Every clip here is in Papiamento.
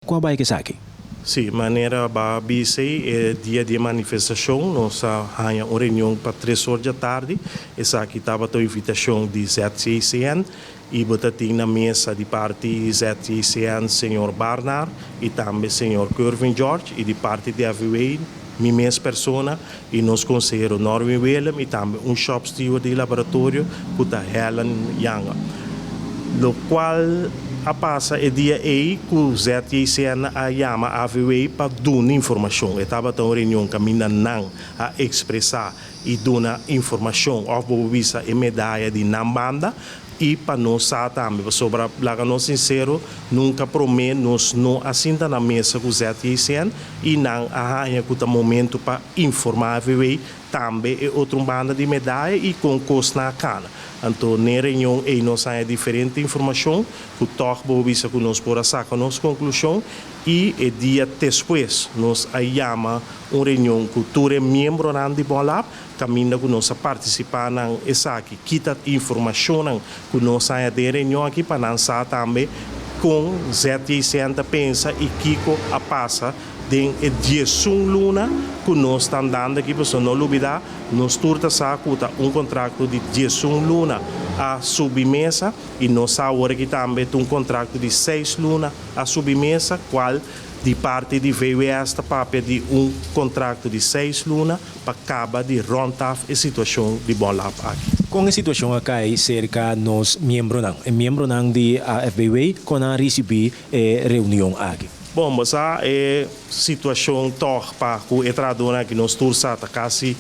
Kon a bai ku esaki? Sí, manera b'a bisa, e dia di manifestashon, nos a haña un reunion pa 3 or di atardi. Esaki tabata un invitashon di ZJCN i bo tabatin na mesa di parti ZJCN señor Barnard i tambe señor Kervin George i di parti di AVW mi mes persona i nos konsehero Norwin Willem i tambe un shop steward di laboratorio ku ta Helen Yanga. Lo kual a pasa e dia ei ku ZJCN a yama AVW pa duna informashon. E tabata un reunion kaminda nan a ekspresá i duna informashon òf bo bisa e medaya di nan banda i pa nos sa tambe sobre. Laga nos sinsero, nunka promé nos no a sinta na mesa ku ZJCN i nan a haña ku ta momento pa informá AVW tambe e otro banda di medaya i kon kos a kana. Anto, na reunion ei nos a haña diferente informashon, ku toch bo bisa ku nos por a saka nos konklushon i e dia despues nos a yama un reunion ku tur miembronan di Bonlab, kaminda ku nos a partisipá na esaki, kita informashon ku nos a haña den reunion aki pa nan sa tambe kon ZJCN ta pensa i kiko a pasa den e 11 luna ku nos ta andando aki. Pa no lubidá, nos tur ta sa ku ta un kontrakto di 11 luna a subi mesa i nos awor aki tambe un kontrakto di 6 luna a subi mesa, kual di parti di VWS ta papia di un kontrakto di 6 luna pa kaba di rond af e situashon di Bonlab aki. Kon e situashon a kai serka nos miembronan? E miembronan di AFBW kon a risibí e reunion aki? Bon, mas e situashon toch pa ku e trahadónan ku nos tur sa ta kasi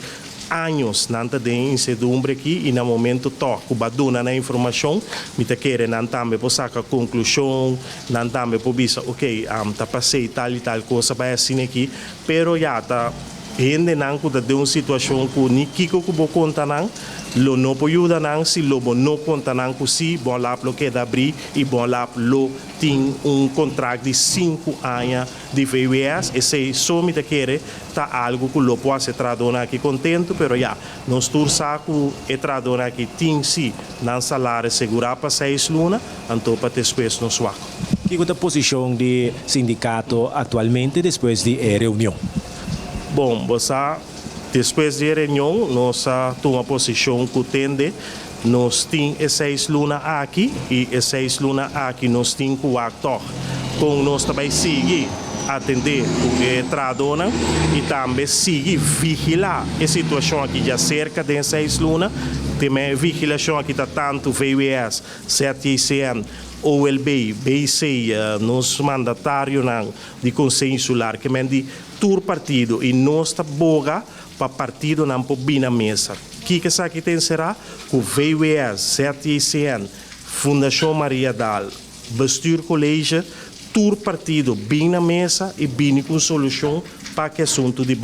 años nan ta den insertidumbre aki i na momento toch ku b'a duna nan informashon, mi ta kere nan tambe por saka konklushon, nan tambe por bisa, ok, ta pasei tal i tal kos bai asina aki, pero ya ta hendenan ku ta den un situashon ku ni kiko ku bo konta nan lo no por yuda nan si lo bo no konta nan ku si Bonlab lo keda habrí i Bonlab lo tin un kontrakt di 5 aña di VWS. Esei so mi ta kere ta algu ku lo por hasi trahadónan aki kontentu, pero ya, nos tur sa ku e trahadónan aki tin si nan salario sigurá pa 6 luna, anto pa despues nos wak. Kiko ta posishon di sindikato aktualmente despues di e reunion? Bon, bo, despues di reunion, nos a tuma posishon ku tende, nos tin e 6 luna aki i e 6 luna aki nos tin ku wak toch. Kon nos tambe sigui atendé ku e trahadónan i tambe sigui vigilá e situashon aki ya serka di 6 luna. Tin vigilashon aki ta tantu VWS, ZJCN, OLB, BC, nos mandatarionan di Konseho Insular, ke men di tur partido i nos ta boga pa partidonan por bin na mesa. Kiko esaki ta enserá? Ku VWS, ZJCN, Fundashon Mariadal, Bestuurscollege, tur partido bin na mesa i bin ku solushon pa e asuntu di